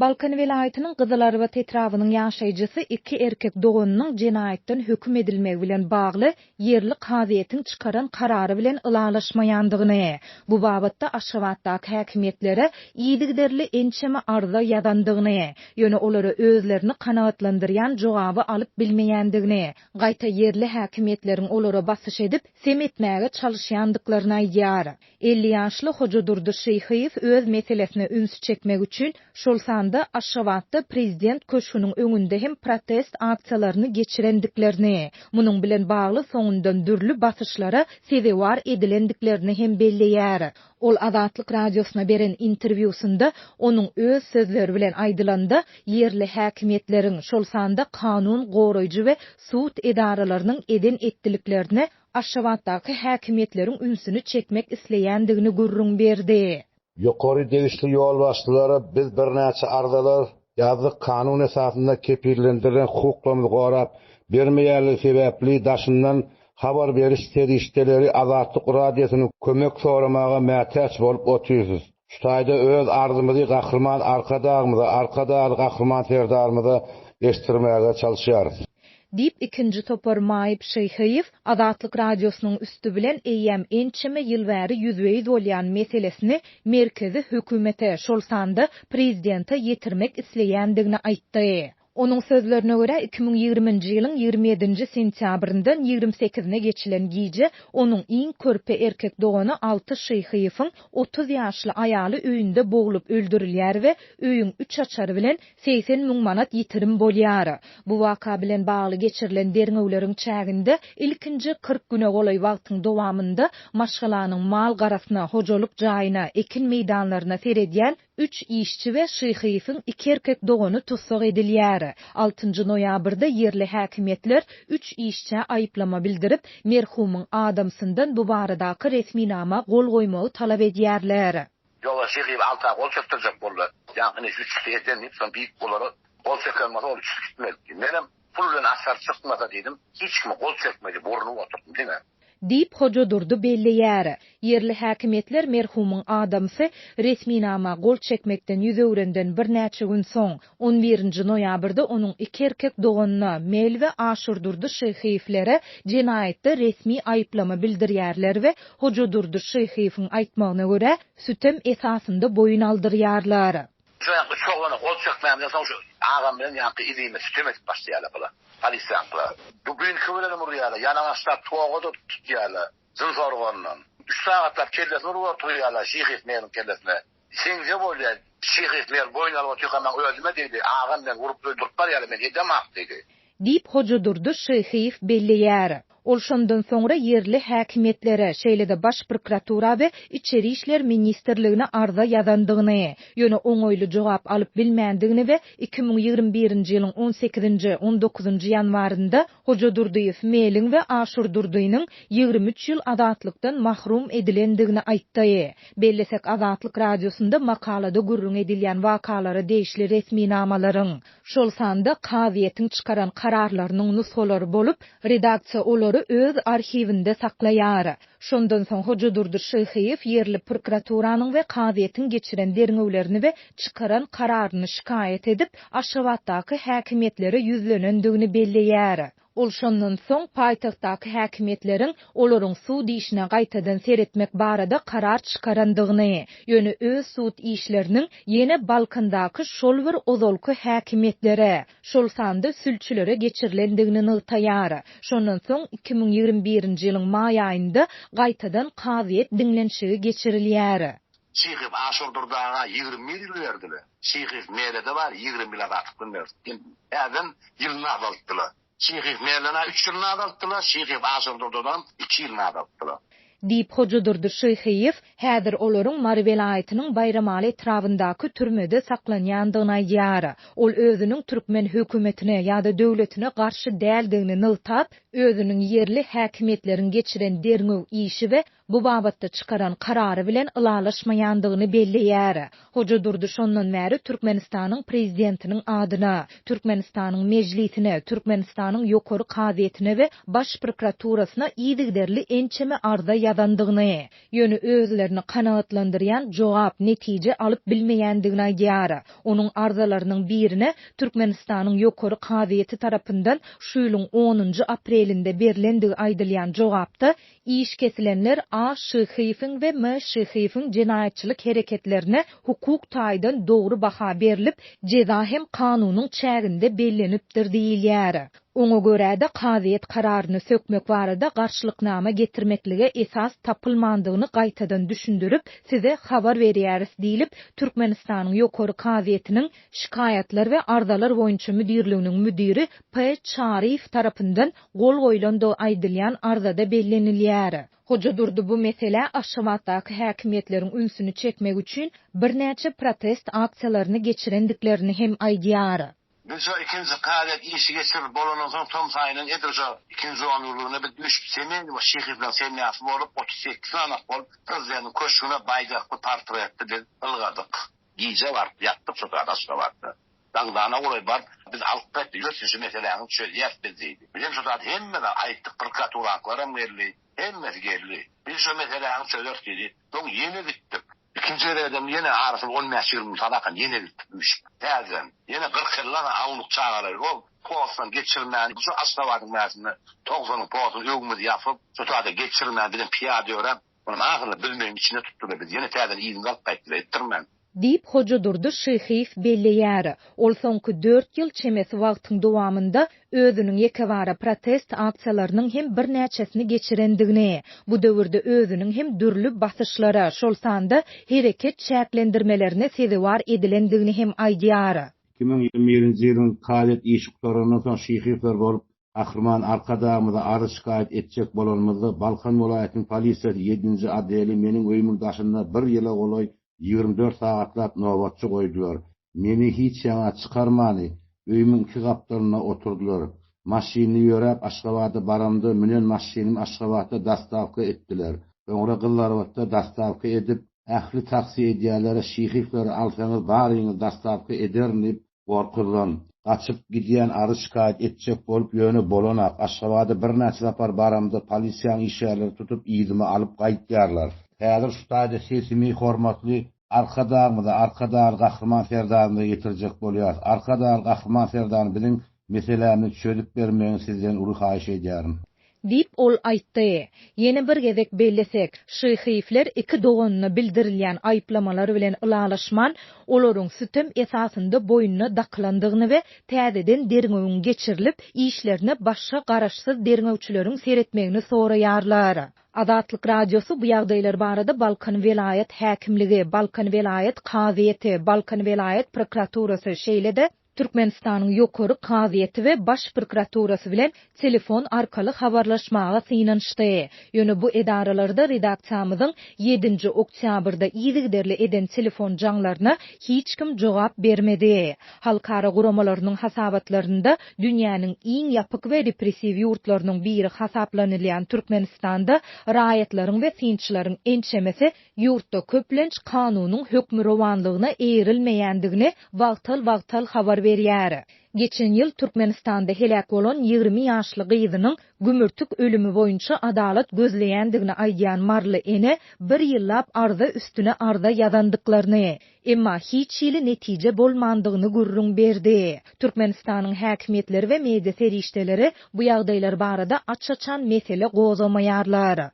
Balkan welaýatynyň Gyzylarbat etrabynyň ýaşaýjysy iki erkek doganynyň jenaýatdan höküm edilmegi bilen bagly ýerli kazyýetiň çykaran karary bilen ylalaşmaýandygyny, bu babatda Aşgabatdaky häkimiýetlere yzygiderli ençeme arza ýazandygyny, ýöne olara özlerini kanagatlandyrýan jogaby alyp bilmeýändigini, gaýta ýerli häkimiýetleriň olara basyş edip, sem etmäge çalyşýandyklaryny aýdýar. 50 ýaşly Hojadurdy Şyhyýew öz meselesine ünsi çekmek üçin, şol sanda Aşgabatda prezident köşgüniň öňünde hem protest aksiýalaryny geçirendiklerini, munuň bilen bagly soňundan dürli basyşlara sezewar edilendiklerini hem belleýär. Ol Azatlyk Radiosyna beren interwýusynda, onuň öz sözleri bilen aýdylanda, ýerli häkimiýetleriň, şol sanda kanun goraýjy we sud edaralarynyň eden-etdiliklerine Aşgabatdaky häkimiýetleriň ünsüni çekmek isleýändigini gürrüň berdi. Ýokary degişli ýolbaşçylara biz birnäçe arzalar ýazdyk, kanun esasynda kepillendirilen hukuklarymyzy gorap bermeýänligi sebäpli daşyndan habar beriş serişdeleri Azatlyk Radiosynyň kömek soramaga mätäç bolup otyrys. Şu taýda öz arzymyzy Gahryman Arkadagymyza, Arkadagly Gahryman Serdarymyza eşitdirmäge çalyşýarys. Diýip, ikinji topar maýyp Şyhyýew Azatlyk Radiosynyň üsti bilen eýýäm ençeme ýyl bäri ýüzbe-ýüz bolýan meselesini merkezi hökümete, şol sanda prezidente ýetirmek isleýändigini aýtdy. Onuň sözlerine görä, 2020-nji ýylyň 27-nji sentýabryndan 28-ine geçilen gije onuň iň körpe erkek dogany Alty Şyhyýewiň 30 ýaşly aýaly öýünde boglup öldürilýär we öýüň üç açary bilen 80 müň manat ýitirim bolýar. Bu waka bilen bagly geçirilen derňewleriň çäginde ilkinji 40 güne golaý wagtyň dowamynda maşgalanyň mal-garasyna, hojalyk jaýyna, ekin meýdanlaryna seredýän Üç işçi we Şyhyýewiň iki erkek dogany tussag edilýär. Altynjy noýabrda ýerli häkimiýetler üç işçä aýyplama bildirip, merhumyň adamsyndan bu baradaky resminama gol goýmagy talap edýärler. Ýola Şyhyýew alta gol çekdirjek boldy. Ýaňky ine şu üçüsi eden diýip, soň diýip olara gol çeken bolsa ol üçüsi gitmeli diýdim. Menem pul bilen açar çykmasa diýdim, hiç kime gol çekme diýip urnup oturdym diňe. Diýip, Hojadurdy belleýär. Ýerli häkimiýetler merhumyň adamsy resminama gol çekmekden ýüz öwrenden birnäçe gün soň, on birinji noýabrda onuň iki erkek doganyna, Mel we Aşurdurdy Şyhyýewlere jenaýatda resmi aýyplama bildirýärler we Hojadurdy Şyhyýewiň aýtmagyna görä, sütem esasynda boýun aldyrýarlar. Şu ýaňky üç oglana gol çekmämden soň şu agam bilen ýaňky inime sütem edip başlaýarlar bular. Polisiýaňkylar. Dubinka bilenem urýarlar, ýalaňaçlap toga-da tutýarlar. Jyns organyndan. Üç sagatlap kellesine urup oturýarlar Şyhyýew meniň kellesine. Seňse bolýar. Şyhyýew meni boýun alyp otyrka maň özüme degdi. Agam meni urup öldürip barýarlar, men edemok diýdi. Diýip, Hojadurdy Şyhyýew belleýär. Ol şondan soňra ýerli häkimiýetlere, şeýle-de Baş prokuratura we Içeri işler ministrligine arza ýazandygyny, ýöne oňaýly jogap alyp bilmändigini we 2021-nji ýylyň on sekizinji, on dokuzynjy ýanwarynda Hojadurdyýew Meliň we Aşurdurdynyň 23 ýyl azatlykdan mahrum edilendigini aýtdy. Bellesek, Azatlyk Radiosynda makalada gürrüň edilýän wakalara degişli resminamalaryň, şol sanda kazyýetiň çykaran kararlarynyň nusgalary bolup, redaksiýa olary öz arhiwinde saklaýar. Şondan soň Hojadurdy Şyhyýew ýerli prokuraturanyň we kazyýetiň geçiren derňewlerini we çykaran kararyny şikaýat edip, Aşgabatdaky häkimiýetlere ýüzlenendigini belleýär. Ol şondan soň paýtagtdaky häkimiýetleriň olaryň sud işine gaýtadan seretmek barada karar çykarandygyny, ýöne öz sud işleriniň ýene Balkandaky şol bir ozalky häkimiýetlere, şol sanda sülçülere geçirilendigini nygtaýar. Şondan soň 2021-nji ýylyň maý aýynda gaýtadan kazyýet diňlenişigi geçirilýär. Şyhyýew Aşurdurdy aga 21 ýyl berdiler. Şyhyýew Melede bar 20 ýyl azatlykdan berdi. Häzirem ýylyny azaltdylar. Şyhyýew Meleden-ä üç ýylyny azaltdylar, Şyhyýew Aşurdurdydanam iki ýylyny azaltdylar. Diýip, Hojadurdy Şyhyýew häzir olaryň Mary welaýatynyň Baýramaly etrabyndaky türmede saklanýandygyny aýdýar. Ol özüniň türkmen hökümetine ýa-da döwletine garşy däldigini nygtap, özüniň ýerli häkimiýetleriň geçiren derňew işi we. bu babatda çykaran karary bilen ylalaşmaýandygyny belleýär. Hojadurdy şondan bäri Türkmenistanyň Prezidentiniň adyna, Türkmenistanyň Mejlisine, Türkmenistanyň Ýokary kazyýetine we Baş prokuraturasyna yzygiderli ençeme arza ýazandygyny, ýöne özlerini kanagatlandyrýan jogap, netije alyp bilmeýändigini aýdýar. Onuň arzalarynyň birine Türkmenistanyň Ýokary kazyýeti tarapyndan şu ýylyň onunjy aprelinde berlendigi aýdylýan jogapda iş kesilenler A. Şyhyýewiň we M. Şyhyýewiň jenaýatçylyk hereketlerine hukuk taýdan dogry baha berlip, jeza hem kanunyň çäginde bellenipdir diýilýär. Oňa görä-de, kazyýet kararyny sökmek barada garşylyknama getirmeklige esas tapylmandygyny gaýtadan düşündirip, size habar berýäris diýlip, Türkmenistanyň Ýokary kazyýetiniň Şikaýatlar we arzalar boýunça müdirliginiň müdiri P. Çaryýew tarapyndan gol goýlandygy aýdylýan arzada bellenilýär. Hojadurdy bu meselä Aşgabatdaky häkimiýetleriň ünsüni çekmek üçin birnäçe protest aksiýalaryny geçirendiklerini hem aýdýar. Biz şo ikinji kazyýet işi geçirilip bolandan soň tomus aýynyň edil şo ikinji onýyllygyna biz üýşüp Semenova Şyhyýewleriň semýasy bolup 38 sany bolup prezidentiň köşgüne baýdakly portretli biz ylgadyk. Gije baryp ýatdyk şo zat Aşgabatda. Daňdana golaý baryp biz alyp gaýtdyk ýörsin şu meseläňi çözýäs biz diýdi. Bizem şo zat hemme zat aýtdyk prokuraturaňkylaram geldi hemmesi geldi. Biz şo meseläňi çözeris diýdi. Soň ýene gitdik. Ikinji gezegem ýene arasy on bäş-ýigrimi gün salakan ýene gitdik üýşüp. Täzeden. Ýene 40-50 sany awnuk çagalary ol postdan geçirmän, şu Aşgabadyň bärsinde togsanyň postuny öňümizi ýapyp, şu taýda geçirmän bizem pyýada ýöräp, onuň ahyrynda bilmegiň içine tutdular bizi. Ýene täzeden yzymyzy alyp gaýtdylar etdirmän. Diýip, Hojadurdy Şyhyýew belleýär. Ol soňky dört ýyl çemesi wagtyň dowamynda özüniň ýekebara protest aksiýalarynyň hem birnäçesini geçirendigini, bu döwürde özüniň hem dürli basyşlara, şol sanda hereket çäklendirmelerine sezewar edilendigini hem aýdýar. 2021-nji ýylyň kazyýet işi gutarandan soň Şyhyýewler bolup Gahryman Arkadagymyza arz-şikaýat etjek bolanymyzda, Balkan welaýatynyň polisiýasy ýedinji odeli meniň öýümiň daşynda bir ýyla golaý 24 sagatlap nobatçy goýdular. Meni hiç ýaňa çykarmany, öýümiň iki gapdalynda oturdylar. Maşynly ýöräp Aşgabada baramda münen maşynymy Aşgabatda dostawka etdiler. Soňra Gyzlarbatda dostawka edip, ähli taksi edýänlere Şyhyýewleri alsaňyz baryňyzy dostawka ederin diýip, Gorkudan, gaçyp gidýän ary şikaýat etjek bolup ýöne bolanak. Aşgabada birnäçe sapar baramda polisiýaň işgärleri tutup yzyma alyp gaýtýarlar. Häzir şu taýda sesimi hormatly Arkadagymyza, Arkadagly Gahryman Serdarymyza ýetirjek bolýarys. Arkadagly Gahryman Serdarym biziň meselämizi çözüp bermegiňi sizden uly haýyş edýärin. Diýip, ol aýtdy. Ýene bir gezek bellesek, Şyhyýewler iki doganyna bildirilýän aýyplamalar bilen ylalaşman, olaryň sütem esasynda boýnuna dakylandygyny we täzeden derňewiň geçirilip, işlerine başga garaşsyz derňewçileriň seretmegini soraýarlar. Azatlyk Radiosy bu ýagdaýlar barada Balkan welaýat häkimligi, Balkan welaýat kazyýeti, Balkan welaýat prokuraturasy, şeýle-de, Türkmenistanyň Ýokary kazyýeti we Baş prokuraturasy bilen telefon arkaly habarlaşmaga synanyşdy. Ýöne bu edaralarda redaksiýamyzyň ýedinji oktýabrda yzygiderli eden telefon jaňlaryna hiç kim jogap bermedi. Halkara guramalarynyň hasabatlarynda dünýäniň iň ýapyk we repressiw ýurtlarynyň biri hasaplanylýan Türkmenistanda raýatlaryň we synçylaryň ençemesi Ýurtda köplenç kanunyň hökmürowanlygyna eýerilmeýändigini wagtal-wagtal habar berýär. Geçen ýyl Türkmenistanda heläk bolan 20 ýaşly gyzynyň gümürtik ölümi boýunça adalat gözleýändigini aýdýan maryly ene bir ýyllap arza üstüne arza ýazandyklaryny, emma hiç hili netije bolmandygyny gürrüň berdi. Türkmenistanyň häkimiýetleri we media serişdeleri bu ýagdaýlar barada aç-açan mesele gozgamaýarlar.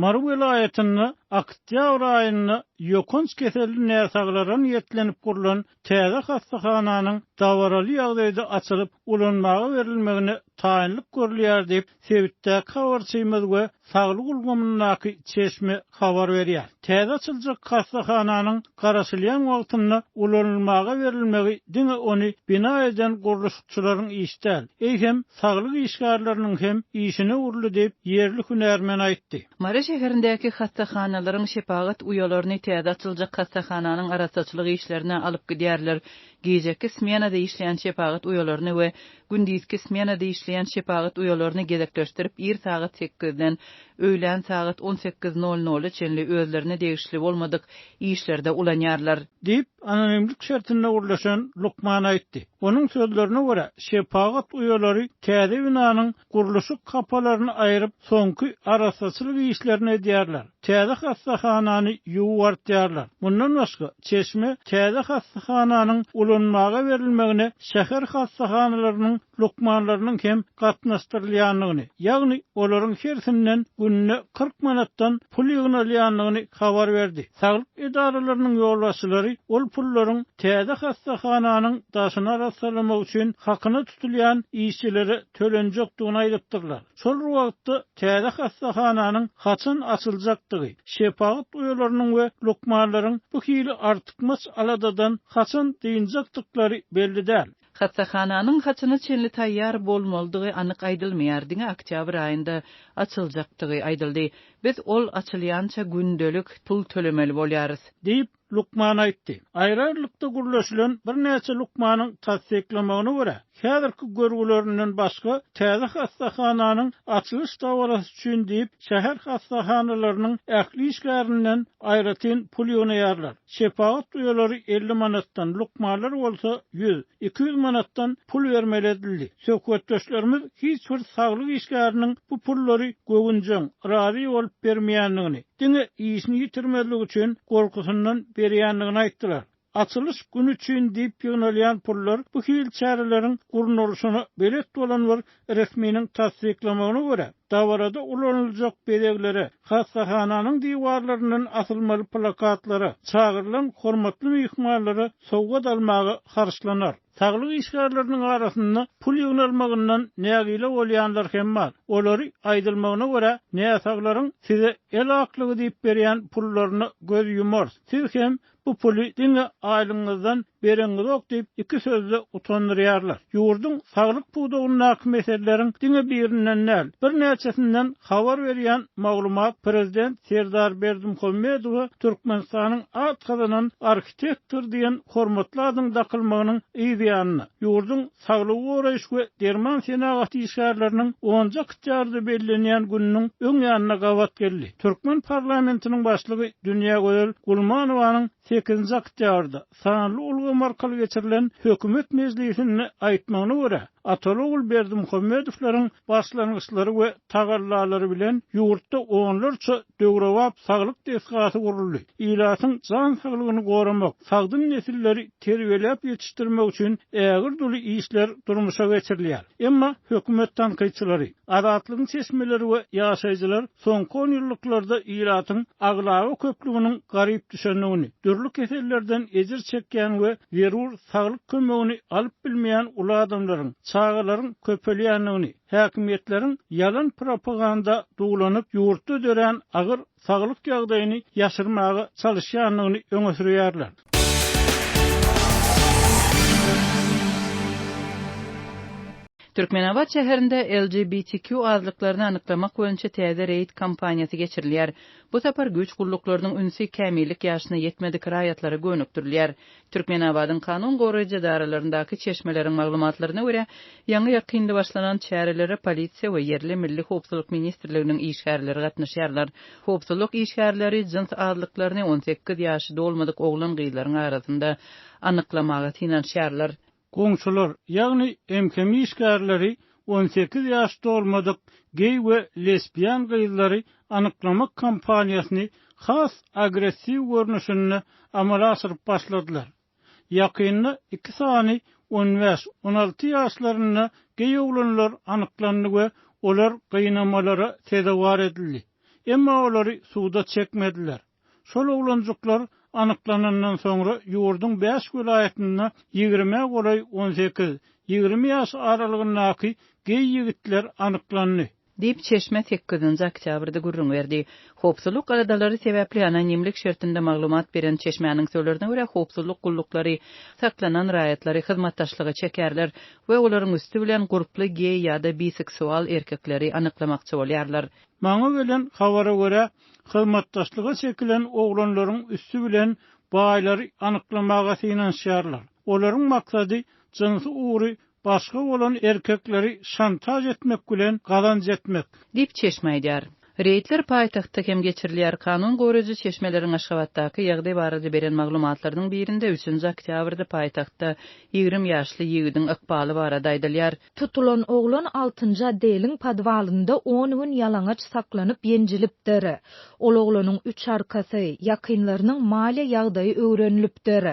Mary welaýatynda oktýabr aýynda ýokanç keselli näsaglara niýetlenip gurlan täze hassahananyň dabaraly ýagdaýda açylyp, ulanmaga berilmegine taýynlyk görülýär diýip, sebitdäki habarçymyz we saglyk ulgamyndaky çeşme habar berýär. Täze açyljak hassahananyň garaşylýan wagtynda ulanylmaga berilmegi diňe ony bina eden gurluşykçylaryň işi däl, eýsem, saglyk işgärleriniň hem işine öwrüldi diýip, ýerli hünärmen aýtdy. Mary şäherindäki hassahanalaryň şepagat uýalaryny täze açyljak hassahananyň arassaçylyk işlerine alyp gidýärler. Gijeki smenada işleýän şepagat uýalaryny we gündizki smenada işleýän şepagat uýalaryny gezekleşdirip ir sagat sekizden öýlän sagat 18 nol nola çenli özlerine degişli bolmadyk işlerde ulanýarlar. Diýip, anonimlik şertinde gürleşen lukman aýtdy. Onuň sözlerine görä, şepagat uýalary täze binanyň gurluşyk hapalaryny aýryp, soňky arassaçylyk işlerini edýärler, täze hassahanany ýuwup artýarlar. Mundan başga, çeşme täze hassahananyň ulanmaga berilmegine şäher hassahanalarynyň lukmanlarynyň hem gatnaşdyrylýandygyny, ýagny olaryň hersinden günde 40 manatdan pul ýygnalýandygyny habar berdi. Saglyk edaralarynyň ýolbaşçylary ol pullaryň täze hassahananyň daşyny arassalamak üçin hakyna tutulýan işçilere tölenjekdigini aýdypdyrlar. Şol bir wagtda, täze hassahananyň haçan açyljakdygy, şepagat uýalarynyň we lukmanlaryň bu hili artykmaç aladadan haçan dynjakdyklary belli däl. Hassahananyň haçana çenli taýýar bolmalydygy anyk aýdylmaýar, diňe oktýabr aýynda açyljakdygy aýdyldy. Biz ol açylýança gündelik pul tölemeli bolýarys. Diýip, lukman aýtdy. Aýry-aýrylykda gürleşilen birnäçe lukmanyň tassyklamagyna görä, häzirki görgülerinden başga täze hassahananyň açylyş dabarasy üçin diýip, şäher hassahanalarynyň ähli işgärinden aýratyn pul ýygnaýarlar. Şepagat uýalary 50 manatdan, lukmanlar bolsa 100, 200 manatdan pul bermeli edildi. Söhbetdeşlerimiz hiç bir saglyk işgäriniň bu pullary göwünjeň, razy bolup bermeýändigini, diňe işini ýitirmezlik üçin gorkusyndan berýändigini aýtdylar. Açylyş güni üçin diýip ýygnalýan pullar bu hili çäreleriň gurnalyşyna belet bolan bir resminiň tassyklamagyna görä, dabarada ulanyljak bezeglere, hassahananyň diwarlaryndan asylmaly plakatlara, çagyrylan hormatly myhmanlara sowgat almaga harçlanar. Saglyk işgärleriniň arasynda pul ýygnalmagyndan nägile bolýanlar hem bar. Olary, aýdylmagyna görä, näsaglaryň size el aklygy diýip berýän pullaryna göz ýumarys. Siz hem bu puly diňe aýlygyňyzdan bereňizok diýip, iki sözde utandyrýarlar. Ýurduň saglyk pudagyndaky meseleleriň diňe birinden däl, birnäçesinden habar berýän maglumat prezident Serdar Berdimuhamedowa Türkmenistanyň at gazanan arhitektory diýen hormatly adyň dakylmagynyň yz ýanynda, ýurduň saglygy goraýyş we derman senagaty işgärleriniň onunjy oktýabrda bellenýän gününiň öň ýanyna gabat geldi. Türkmen parlamentiniň başlygy Dünýägözel Gulmanowanyň sekizinji oktýabrda sanly ulgam arkaly geçirilen hökümet mejlisinde aýtmagyna görä, Ataly-ogul Berdimuhamedowlaryň başlangyçlary we tagallalary bilen ýurtda onlarça döwrebap saglyk desgasy guruldy. Ilatyň jan saglygyny goramak, sagdyn nesilleri terbiýeläp ýetişdirmek üçin ägirt uly işler durmuşa geçirilýär. Emma hökümet tankytçylary, Azatlygyň çeşmeleri we ýaşaýjylar soňky onýyllyklarda ilatyň aglaba köplüginiň garyp düşendigini, dürli kesellerden ejir çekýän we zerur saglyk kömegini alyp bilmeýän uly adamlaryň, çagalaryň köpelýändigini, häkimiýetleriň ýalan propaganda duwlanyp, ýurtda dörän agyr saglyk ýagdaýyny ýaşyrmaga çalyşýandygyny öňe sürýärler. Türkmenabat şäherinde LGBTQ azlyklaryny anyklamak boýunça täze reýd kampaniýasy geçirilýär. Bu sapar güýç gulluklarynyň ünsi kämillik ýaşyna ýetmedik raýatlara gönükdirilýär. Türkmenabadyň kanun goraýjy edaralaryndaky çeşmeleriň maglumatlaryna görä, ýaňy-ýakynda başlanan çärelere polisiýa we ýerli Milli howpsuzlyk ministrliginiň işgärleri gatnaşýarlar. Howpsuzlyk işgärleri jyns azlyklaryny 18 ýaşy dolmadyk oglan-gyzlaryň arasynda anyklamaga synanyşýarlar. Goňşular, ýagny MHM işgärleri 18 ýaş dolmadyk geý we lesbian gyzlary anyklamak kampaniýasyny has agressiw görnüşinde amala aşyryp başladylar. Ýakynda iki sany on bäş, on alty ýaşlarynda geý oglanlar anyklandy we olar gynamalara sezewar edildi. Emma olary suda çekmediler. Şol oglanjyklar anyklanandan soňra ýurduň bäş welaýatynda ýigrimä golaý on sekiz, 20 ýaş aralygyndaky geý ýigitler anyklandy. Diýip, çeşme sekizinji oktýabrda gürrüň berdi. Howpsuzlyk aladalary sebäpli anonimlik şertinde maglumat beren çeşmäniň sözlerine görä, howpsuzlyk gulluklary saklanan raýatlary hyzmatdaşlyga çekerler we olaryň üsti bilen gurply geý ýa-da biseksual erkekleri anyklamakçy bolýarlar. Maňa gelen habara görä, hyzmatdaşlyga çekilen oglanlaryň üsti bilen baýlary anyklamaga synanyşýarlar. Olaryň maksady jynsy ugry başga bolan erkekleri şantaž etmek bilen gazanç etmek. Diýip, çeşme aýdýar. Reýdler paýtagtda hem geçirilýär. Kanun goraýjy çeşmeleriň Aşgabatdaky ýagdaý barada beren maglumatlarynyň birinde üçünji oktýabrda paýtagtda 20 ýaşly ýigidiň ykbaly barada aýdylýar. Tutulan oglan altynjy otdeliň podwalynda on gün ýalaňaç saklanyp ýenjilipdir. Ol oglanyň üç arkasy, ýakynlarynyň maliýe ýagdaýy öwrenilipdir.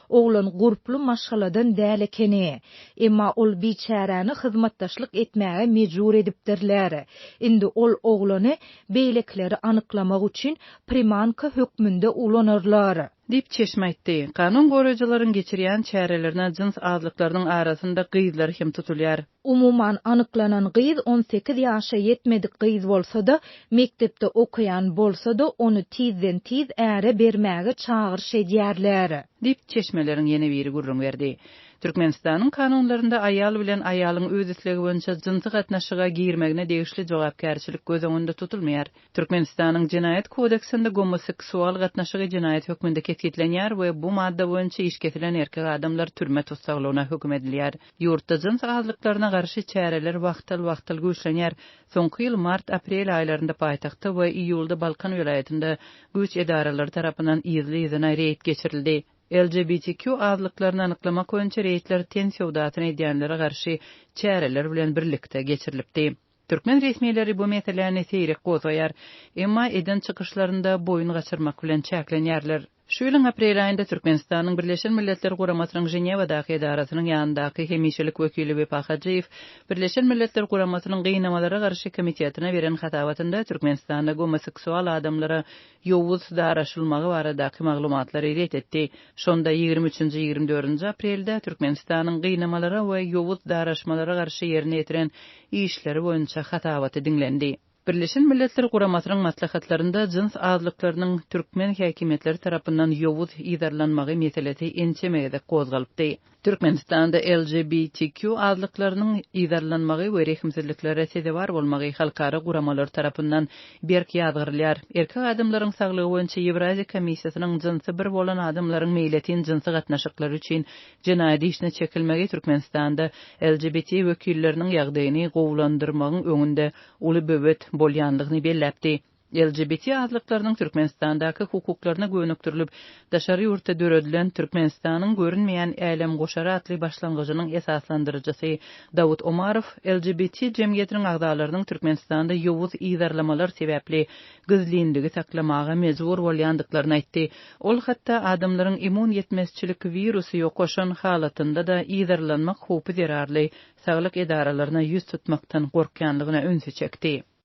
Oglan gurply maşgaladan däl ekeni. Emma ol biçäräni hyzmatdaşlyk etmäge mejbur edipdirler. Indi ol oglany beýlekileri anyklamak üçin primanka hökmünde ulanarlar. Diýip, çeşme aýtdy. Kanun goraýjylaryň geçirýän çärelerine jyns azlyklarynyň arasynda gyzlar hem tutulýar. Umuman, anyklanan gyz 18 ýaşa ýetmedik gyz bolsa-da, mekdepde okaýan bolsa-da, ony tizden-tiz äre bermäge çagyryş edýärler. Diýip, çeşmeleriň ýene biri gürrüň berdi. Türkmenistanyň kanunlarynda aýal bilen aýalyň öz islegi boýunça jynsy gatnaşyga girmegine degişli jogapkärçilik göz öňünde tutulmaýar. Türkmenistanyň Jenaýat kodeksinde gomoseksual gatnaşygy jenaýat hökmünde kesgitlenýär we bu madda boýunça iş kesilen erkek adamlar türme tussaglygyna höküm edilýär. Ýurtda jyns azlyklaryna garşy çäreler wagtal-wagtal güýçlenýär. Soňky ýyl mart-aprel aýlarynda paýtagtda we iýulda Balkan welaýatynda güýç edaralary tarapyndan yzly-yzyna reýd geçirildi. LGBTQ azlyklaryny anyklamak boýunça reýdler ten söwdasyny edýänlere garşy çäreler bilen birlikde geçirilipdi. Türkmen resmileri bu meseläni seýrek gozgaýar, emma eden çykyşlarynda boýun gaçyrmak bilen çäklenýärler. Şu ýylyň aprel aýynda Türkmenistanyň Birleşen Milletler Guramasynyň Ženewadaky edarasynyň ýanyndaky hemişelik wekili Wepa Hajyýew Birleşen Milletler Guramasynyň Gynamalara garşy komitetine beren hasabatynda Türkmenistanda gomoseksual adamlara ýowuz daraşylmagy baradaky maglumatlary ret etdi. Şonda ýigrimi üçünji, ýigrimi dördünji aprelde Türkmenistanyň gynamalara we ýowuz daraşmalara garşy ýerine ýetiren işleri boýunça hasabaty diňlendi. Birleşen Milletler Guramasynyň maslahatlarynda jyns azlyklarynyň türkmen häkimiýetleri tarapyndan ýowuz yzarlanmagy meselesi ençeme gezek gozgalypdy. Türkmenistanda LGBTQ azlyklarynyň yzarlanmagy we rehimsizliklere sezewar bolmagy halkara guramalary tarapyndan berk ýazgarylýar. Erkek adamlaryň saglygy boýunça Ýewraziýa komissiýasynyň jynsy bir bolan adamlaryň meýletin jynsy gatnaşyklary üçin jenaýat işine çekilmegi Türkmenistanda LGBT wekilleriniň ýagdaýyny gowulandyrmagyň öňünde uly böwet bolýandygyny belläpdi. LGBT azlyklarynyň Türkmenistandaky hukuklaryna gönükdirilip, daşary ýurtda döredilen Türkmenistanyň görünmeýän älemgoşary atly başlangyjynyň esaslandyryjysy Dawut Omarow LGBT jemgyýetiniň agzalarynyň Türkmenistanda ýowuz yzarlamalar sebäpli gizlinligi saklamaga mejbur bolýandyklaryny aýtdy. Ol hatda adamlaryň immun ýetmezçilik wirusy ýokaşan halatynda-da yzarlanmak howpy zerarly saglyk edaralaryna ýüz tutmakdan gorkýandygyna ünsi çekdi.